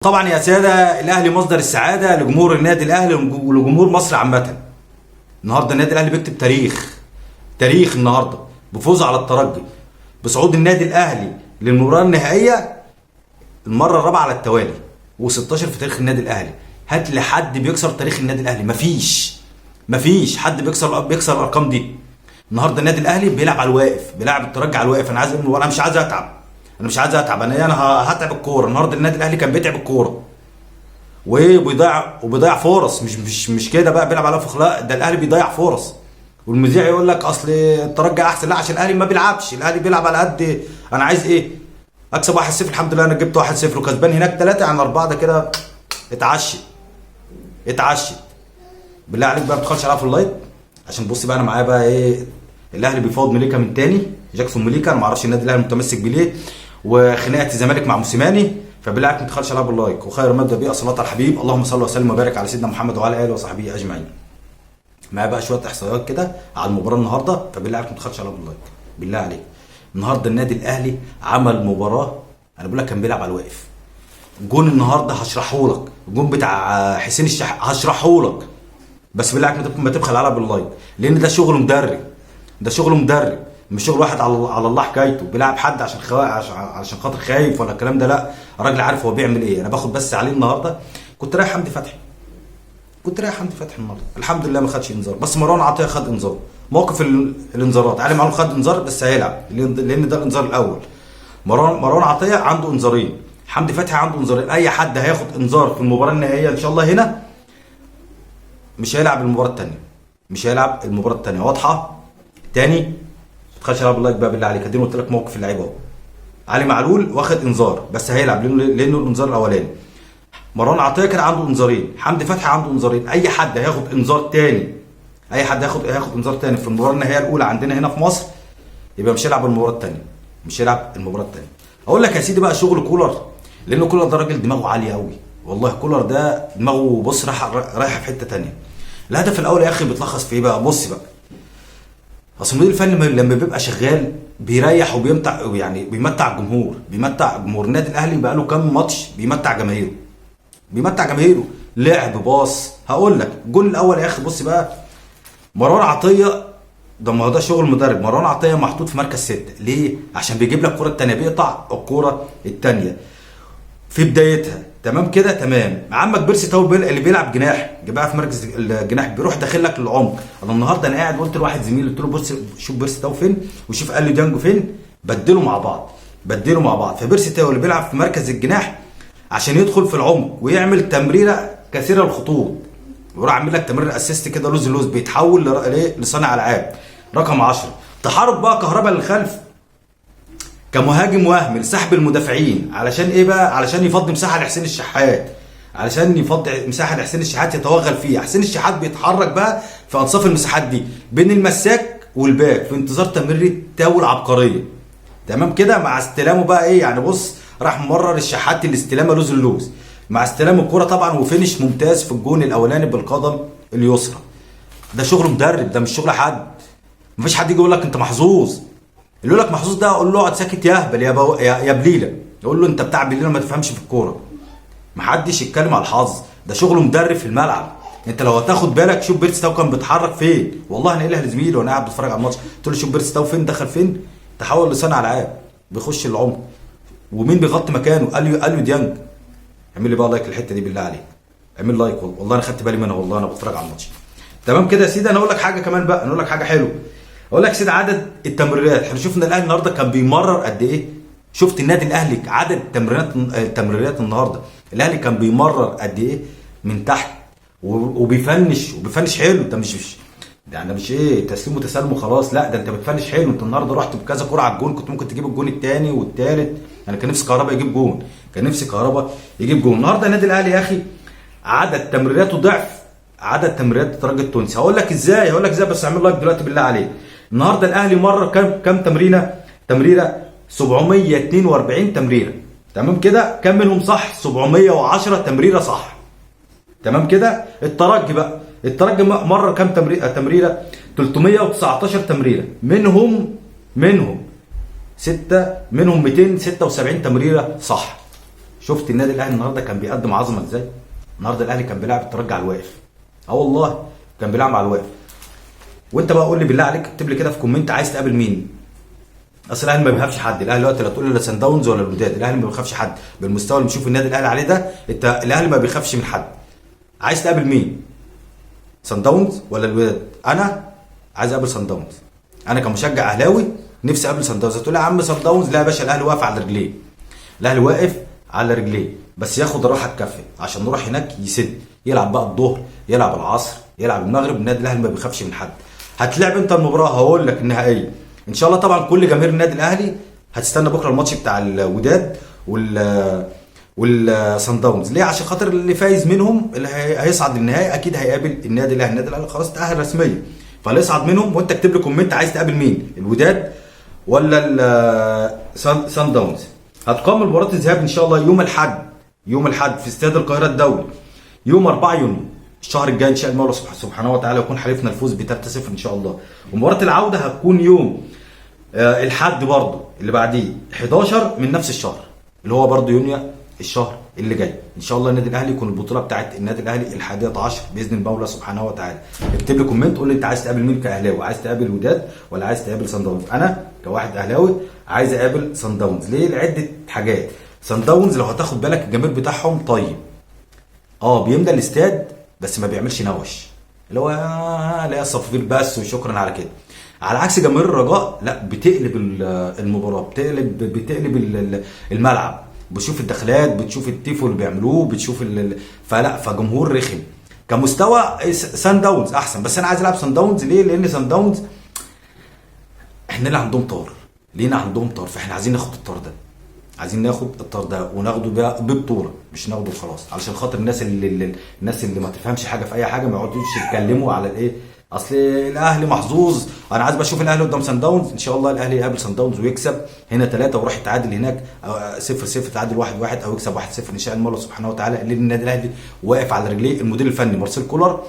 طبعا يا ساده، الاهلي مصدر السعادة لجمهور النادي الاهلي ولجمهور مصر عامة. النهارده النادي الاهلي بيكتب تاريخ، تاريخ النهارده بفوزه على الترجي، بصعود النادي الاهلي للمباراة النهائية المرة الرابعة على التوالي و16 في تاريخ النادي الاهلي. هات لي حد بيكسر تاريخ النادي الاهلي، مفيش حد بيكسر الارقام دي. النهارده النادي الاهلي بيلعب على الواقف، بيلعب الترجي على الواقف. انا عايز، انا مش عايز اتعب، انا مش عايز اتعب، انا هتعب الكورة. النهارده النادي الاهلي كان بيتعب الكورة وبيضيع فرص، مش كده بقى بيلعب على فخ، لا ده الاهلي بيضيع فرص. والمذيع يقول لك اصل الترجي احسن، لا عشان الاهلي ما بيلعبش، الاهلي بيلعب على قد انا عايز ايه، اكسب 1-0. الحمد لله انا جبت 1-0 وكسبان هناك 3 عن 4، ده كده اتعشت اتعشت. بالله عليك بقى ما تدخلش عليها في ال like، عشان بص بقى انا معايا بقى ايه، الاهلي بيفاوض مليكا من تاني، جاكسون مليكا، انا ما اعرفش النادي الاهلي متمسك بيه، وخناقه الزمالك مع موسيماني. فبالله عليك ما تدخلش عليها بال like. وخير ما ابدا به الصلاة على الحبيب، اللهم صل وسلم وبارك على سيدنا محمد وعلى اله وصحبه اجمعين. معايا بقى شوية احصائيات كده على المباراة النهارده، فبالله عليك ما تدخلش عليها بال like بالله عليك. النهارده النادي الاهلي عمل مباراة، انا بقول لك كان بيلعب على الواقف. جون النهارده هشرحه لك، الجون بتاع حسين الشحات هشرحه لك، بس بالله عليك ما تبخل عليها بال like، لان ده شغل مدرب، ده شغل مدرب، مش شغل واحد على الله حكايته بيلعب حد عشان خاطر خايف ولا الكلام ده، لا الراجل عارف هو بيعمل ايه. انا باخد بس عليه النهارده، كنت رايح حمدي فتحي، كنت رايح حمدي فتحي النهارده، الحمد لله ما خدش انذار، بس مروان عطية خد انذار. موقف الانذارات، علي معلول خد انذار بس هيلعب لان ده الانذار الاول. مروان عطية عنده انذارين، حمدي فتحي عنده انذارين. اي حد هياخد انذار في المباراة النهائية ان شاء الله هنا مش هيلعب المباراة الثانية، مش هيلعب المباراة الثانية. واضحة؟ تاني ما تخش على بال like بقى بالله عليك. اديني قلت لك موقف اللعيبة اهو. علي معلول واخد انذار بس هيلعب لانه الانذار الاولاني. مروان عطية كان عنده انذارين، حمدي فتحي عنده انذارين. اي حد هياخد انذار تاني، اي حد هياخد انذار تاني في المباراة النهائية الاولى عندنا هنا في مصر، يبقى مش هيلعب المباراة الثانية، مش هيلعب المباراة الثانية. اقول لك يا سيدي بقى شغل كولر، لان كولر ده راجل دماغه عالية قوي والله. كولر ده دماغه بص رايحة في حتة ثانية. الهدف الاول يا اخي بيتلخص في ايه بقى؟ بص بقى، اصل المدير الفني لما بيبقى شغال بيريح وبيمتع، يعني بيمتع الجمهور، بيمتع جمهور النادي الاهلي. بقى له كام ماتش بيمتع جماهيره، بيمتع جماهيره، لعب باص. هقول لك الجول الاول يا اخي، بص بقى مروان عطية ده، ما هو ده شغل مدرب. مروان عطية محطوط في مركز 6 ليه؟ عشان بيجيب لك الكره الثانية، بيقطع الكره الثانية في بدايتها. تمام كده؟ تمام. عمك بيرسي تاو اللي بيلعب جناح، جابها في مركز الجناح، بيروح داخل لك للعمق. انا النهارده انا قاعد قلت لواحد زميلي، قلت له بص شوف بيرسي تاو فين وشوف اليو ديانجو فين، بدلوا مع بعض، بدلوا مع بعض. فبيرسي تاو اللي بيلعب في مركز الجناح عشان يدخل في العمق ويعمل تمريره كثيرة الخطوط، ويروح عامل لك تمريره assist كده لوز لوز، بيتحول لصانع العاب رقم 10. تحرك بقى كهربا للخلف كمهاجم وهمي لسحب المدافعين، علشان ايه بقى؟ علشان يفضي مساحة لحسين الشحات، علشان يفضي مساحة لحسين الشحات يتوغل فيها. حسين الشحات بيتحرك بقى في انصاف المساحات دي بين المساك والباك في انتظار تمريره تاو العبقرية. تمام كده؟ مع استلامه بقى ايه يعني، بص راح مرر الشحات الاستلامه لوز اللوز مع استلام الكرة طبعا، و finish ممتاز في الجون الاولاني بالقدم اليسرى. ده شغل مدرب، ده مش شغل حد. مفيش حد يجي يقول لك انت محظوظ. اللي يقول لك محظوظ ده اقول له اقعد ساكت يا اهبل يا بليلة، يقول له انت بتاع بليلة ما تفهمش في الكورة. محدش يتكلم على الحظ، ده شغل مدرب في الملعب. انت لو هتاخد بالك شوف بيرسي تاو كان بيتحرك فين. والله انا قايلها لزميلي وانا قاعد بتفرج على الماتش، قلت له شوف بيرسي تاو فين، دخل فين، تحول لصانع العاب، بيخش العمق، ومين بيغطي مكانه؟ اليو ديانج. اعمل لي بقى like الحتة دي بالله عليك، اعمل like، والله انا خدت بالي منها والله انا بتفرج على الماتش. تمام كده يا سيدي؟ انا اقول لك حاجة كمان بقى، انا اقول لك حاجة حلوة. اقول لك يا سيدي عدد التمريرات، احنا شفنا الاهلي النهارده كان بيمرر قد ايه؟ شفت النادي الاهلي عدد التمريرات النهارده الاهلي كان بيمرر قد ايه من تحت، وبيفنش، وبيفنش حلو. ده مش يعني مش ايه تسليم وتسلم وخلاص، لا ده انت بتفنش حلو. انت النهارده رحت بكذا كره على الجون، كنت ممكن تجيب الجون الثاني والثالث. انا كان نفسي كهربا يجيب جون، كان نفسي كهربا يجيب جون. النهارده النادي الاهلي يا اخي عدد تمريراته ضعف عدد تمريرات الترجي التونسي. هقول لك ازاي، هقول لك ازاي، بس اعمل like دلوقتي بالله عليك. النهارده الاهلي مرر كام تمريره؟ تمريره 742 تمريره. تمام كده؟ كم منهم صح؟ 710 تمريره صح. تمام كده؟ الترجي بقى، الترجي مرر كام تمريره؟ 319 تمريره، منهم 6، منهم 276 تمريره صح. شفت النادي الاهلي النهارده كان بيقدم عظمه ازاي؟ النهارده الاهلي كان بيلعب الترجي على الواقف. والله كان بيلعب على الواقف. وانت بقى قول لي بالله عليك، اكتب لي كده في comment عايز تقابل مين؟ اصل الاهلي ما بيخافش حد. الاهلي دلوقتي لا تقول لا سان داونز ولا الوداد، الاهلي ما بيخافش حد بالمستوى اللي بنشوف النادي الاهلي عليه ده. انت الاهلي ما بيخافش من حد. عايز تقابل مين؟ سان داونز ولا الوداد؟ انا عايز اقابل سان داونز. انا كمشجع اهلاوي نفسي اقابل سان داونز. هتقول لي يا عم سان داونز، لا يا باشا، الاهلي واقف على رجليه. الاهلي واقف على رجليه، بس ياخد الراحة الكافيه عشان نروح هناك يسد، يلعب بقى الظهر، يلعب العصر، يلعب المغرب. النادي الاهلي ما بيخافش من حد. هتلعب انت المباراة هقول لك النهائية ان شاء الله. طبعا كل جماهير النادي الاهلي هتستنى بكره الماتش بتاع الوداد والسان داونز. ليه؟ عشان خاطر اللي فايز منهم اللي هيصعد للنهائي اكيد هيقابل النادي الاهلي. النادي الاهلي خلاص تاهل رسميا، فاللي يصعد منهم. وانت اكتب لي comment عايز تقابل مين، الوداد ولا سان داونز؟ هتقام مباراة الذهاب ان شاء الله يوم الاحد، يوم الاحد في استاد القاهرة الدولي يوم 4 يونيو الشهر الجاي ان شاء الله سبحانه وتعالى يكون حليفنا الفوز ب 3-0 ان شاء الله. ومباراة العودة هتكون يوم الحد برضه اللي بعديه 11 من نفس الشهر اللي هو برضه يونيو الشهر اللي جاي ان شاء الله. النادي الاهلي يكون البطولة بتاعت النادي الاهلي 11 باذن المولى سبحانه وتعالى. اكتب لي comment قول لي انت عايز تقابل مين كاهلاوي، عايز تقابل الوداد ولا عايز تقابل سان داونز؟ انا كواحد اهلاوي عايز اقابل سان داونز. ليه؟ لعدة حاجات. سان داونز لو هتاخد بالك الجماهير بتاعهم طيب، بيملى الاستاد بس ما بيعملش نوش، اللي هو لا الصفير بس وشكرا على كده. على عكس جماهير الرجاء لا، بتقلب المباراة، بتقلب الملعب، بتشوف الدخلات، بتشوف التيفو اللي بيعملوه، بتشوف فلا، فجمهور رخم. كمستوى سان داونز احسن، بس انا عايز العب سان داونز. ليه؟ لان سان داونز احنا اللي عندهم طار، لينا عندهم طار، فاحنا عايزين ناخد الطار ده، عايزين ناخد الطار ده وناخده ببطولة، مش ناخده وخلاص، علشان خاطر الناس اللي ما تفهمش حاجة في اي حاجة ما يقعدوش يتكلموا على الايه، اصل الاهلي محظوظ. انا عايز بشوف الاهلي قدام سان داونز. ان شاء الله الاهلي يقابل سان داونز ويكسب هنا 3 ويروح يتعادل هناك 0-0، تعادل 1-1 او يكسب 1-0 ان شاء الله سبحانه وتعالى. لان النادي الاهلي واقف على رجليه. المدير الفني مارسيل كولر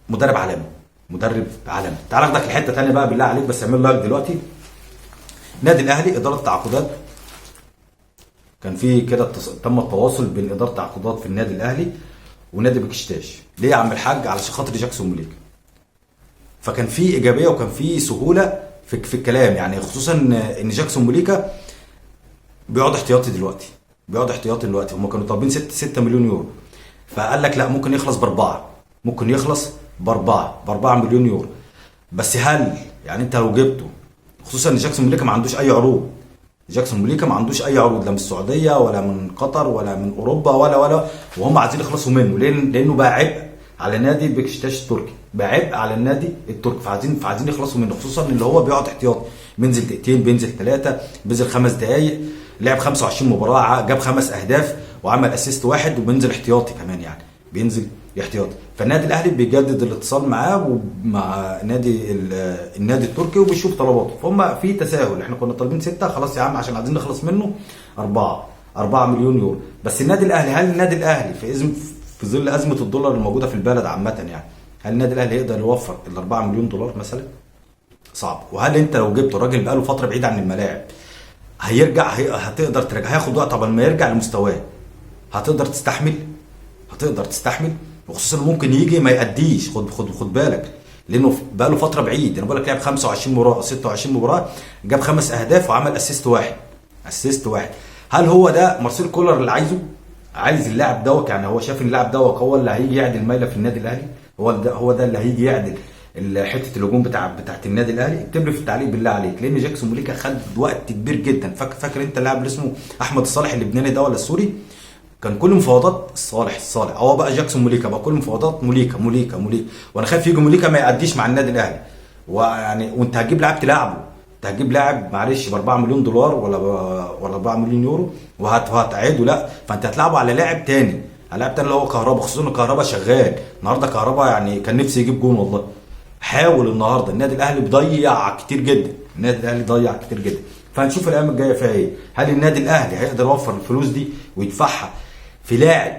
مدرب عالمي، مدرب عالمي. تعال اخدك لحته ثانية بقى بالله عليك، بس اعمل like دلوقتي. نادي الاهلي ادارة تعاقدات، كان في كده تم التواصل بين ادارة تعاقدات في النادي الاهلي ونادي بكشتاش. ليه يا عم الحاج؟ علشان خاطر جاكسون موليكا. فكان في ايجابية وكان في سهولة في الكلام، يعني خصوصا ان جاكسون موليكا بيقعد احتياطي دلوقتي، بيقعد احتياطي دلوقتي. هم كانوا طالبين 6 مليون يورو، فقال لك لا ممكن يخلص باربعة، ممكن يخلص ب4 مليون يورو. بس هل يعني انت لو جبته، خصوصا ان جاكسون موليكا ما عندوش اي عروض، جاكسون موليكا ما عندوش اي عروض لا من السعودية ولا من قطر ولا من اوروبا ولا، وهم عايزين يخلصوا منه. ليه؟ لانه بقى عبء على نادي بكشتاش التركي، بقى عبء على النادي التركي، فعايزين يخلصوا منه، خصوصا اللي هو بيقعد احتياطي، بينزل دقيقتين، بينزل 3، بينزل 5 دقائق، لعب 25 مباراة، جاب 5 اهداف وعمل assist 1، وبينزل احتياطي كمان، يعني بينزل احتياطي. فالنادي الاهلي بيجدد الاتصال معاه ومع النادي التركي وبيشوف طلباته. فهم في تساهل، احنا كنا طالبين 6، خلاص يا عم عشان عايزين نخلص منه 4 مليون يورو. بس النادي الاهلي، هل النادي الاهلي في ظل ازمة الدولار الموجودة في البلد عامة، يعني هل النادي الاهلي يقدر يوفر ال 4 مليون دولار مثلا؟ صعب. وهل انت لو جبت الراجل بقاله فترة بعيد عن الملاعب هيرجع، هتقدر ترجع؟ هياخد وقت قبل ما يرجع لمستواه، هتقدر تستحمل؟ هتقدر تستحمل؟ وخصوصا ممكن يجي ما يأديش، خد بالك، لانه بقاله فترة بعيد. انا بقول لك لعب 25 مباراة، 26 مباراة، جاب 5 اهداف وعمل assist واحد، assist واحد. هل هو ده مارسيل كولر اللي عايزه؟ عايز اللاعب دوت، يعني هو شاف ان اللاعب دوت هو اللي هيجي يعدل مايلة في النادي الاهلي، هو ده اللي هيجي يعدل حتة الهجوم بتاعت النادي الاهلي. اكتب لي في التعليق بالله عليك، لان جاكسون موليكا خد وقت كبير جدا. فاكر انت اللاعب اللي اسمه احمد الصالح اللبناني ده ولا السوري؟ كان كل مفاوضات الصالح الصالح، هو بقى جاكسون موليكا بقى كل مفاوضات موليكا موليكا موليكا. وانا خايف يجي موليكا ما يأديش مع النادي الاهلي، ويعني وانت هتجيب لاعب تلعبه، انت هتجيب لاعب معلش ب 4 مليون دولار ولا 4 مليون يورو وهتعيده، لا، فانت هتلعبه على لاعب تاني، على لاعب تاني اللي هو كهربا، خصوصا ان كهربا شغال النهارده. كهربا يعني كان نفسي يجيب جون والله، حاول النهارده. النادي الاهلي بيضيع كتير جدا، النادي الاهلي ضيع كتير جدا. فهنشوف الايام الجاية فيها ايه. هل النادي الاهلي هيقدر يوفر الفلوس دي ويدفعها في لاعب،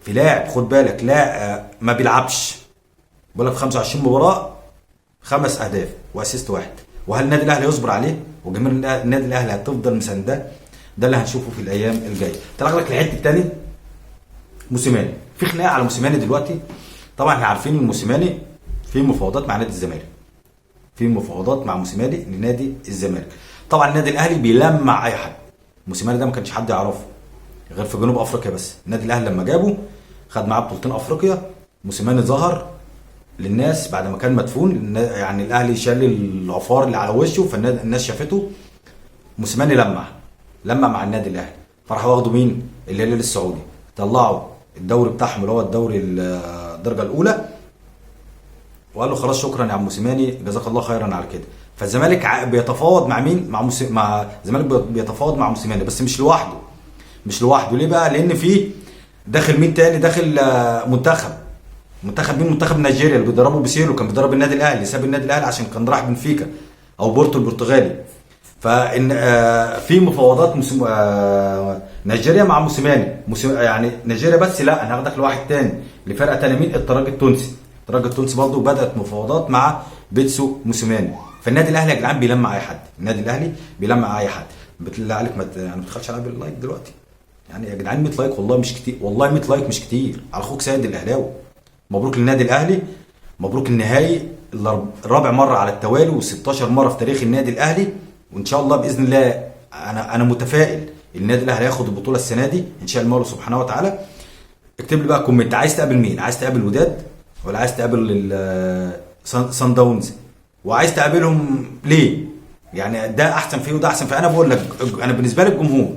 في لاعب خد بالك لا ما بيلعبش، بقول لك 25 مباراة 5 اهداف واسيست 1. وهل النادي الاهلي يصبر عليه؟ وجماهير النادي الاهلي هتفضل مسانداه؟ ده اللي هنشوفه في الايام الجاية. طلع لك الحتة الثاني، موسيماني. في خناقه على موسيماني دلوقتي. طبعا احنا عارفين ان موسيماني في مفاوضات مع نادي الزمالك، في مفاوضات مع موسيماني لنادي الزمالك. طبعا النادي الاهلي بيلمع اي حد. موسيماني ده ما كانش حد يعرفه غير في جنوب افريقيا بس. النادي الاهلي لما جابه خد معاه بطولتين افريقيا. موسيماني ظهر للناس بعد ما كان مدفون، يعني الاهلي شال العفار اللي على وشه، فالناس شافته. موسيماني لمع مع النادي الاهلي، فراح واخده مين؟ الهلال السعودي. طلعوا الدوري بتاعهم اللي هو الدوري الدرجة الاولى، وقال له خلاص شكرا يا عم موسيماني، جزاك الله خيرا على كده. فالزمالك بيتفاوض مع مين؟ مع الزمالك بيتفاوض مع موسيماني، بس مش لوحده. مش لوحده ليه بقى؟ لان في داخل مين تاني؟ داخل منتخب مين؟ منتخب نيجيريا اللي بيدربه بيسيرو، كان بيدرب النادي الاهلي، ساب النادي الاهلي عشان كان راح بنفيكا او بورتو البرتغالي. فان في مفاوضات نيجيريا مع موسيماني. يعني نيجيريا بس لا، انا هاخدك لواحد تاني، لفرقة تانية. مين؟ الترجي التونسي. الترجي التونسي برضه بدات مفاوضات مع بيتسو موسيماني. فالنادي الاهلي يا جدعان بيلمع اي حد، النادي الاهلي بيلمع اي حد. بالله عليك ما يعني ما تدخلش عليا بال like دلوقتي، يعني يا جدعان 100 like والله مش كتير، والله 100 like مش كتير على اخوك سيد الاهلاوي. مبروك للنادي الاهلي، مبروك النهائي الرابع مرة على التوالي و16 مرة في تاريخ النادي الاهلي. وان شاء الله باذن الله انا متفائل النادي الاهلي هياخد البطولة السنة دي ان شاء المولى سبحانه وتعالى. اكتب لي بقى comment، عايز تقابل مين؟ عايز تقابل وداد ولا عايز تقابل سان داونز؟ وعايز تقابلهم ليه؟ يعني ده احسن فيه وده احسن فيه. انا بقول لك انا بالنسبة للجمهور،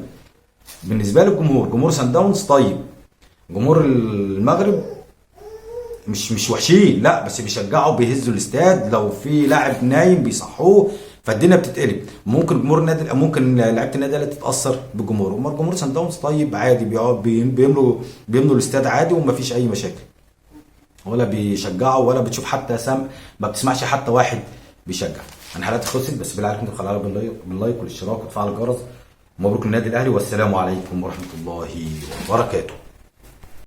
بالنسبة للجمهور، جمهور سان داونز طيب، جمهور المغرب مش وحشين، لا بس بيشجعوا، بيهزوا الاستاد، لو في لاعب نايم بيصحوه، فالدنيا بتتقلب. ممكن جمهور النادي، ممكن لعيبة النادي الاهلي تتاثر بالجمهور. امال جمهور سان داونز طيب عادي، بيملوا الاستاد عادي ومفيش اي مشاكل، ولا بيشجعوا ولا بتشوف حتى ما بتسمعش حتى واحد بيشجع. انا حلقتي خلصت، بس بالله عليكم تدخلوا على بال like والاشتراك وتفعل الجرس. مبروك للنادي الاهلي، والسلام عليكم ورحمة الله وبركاته.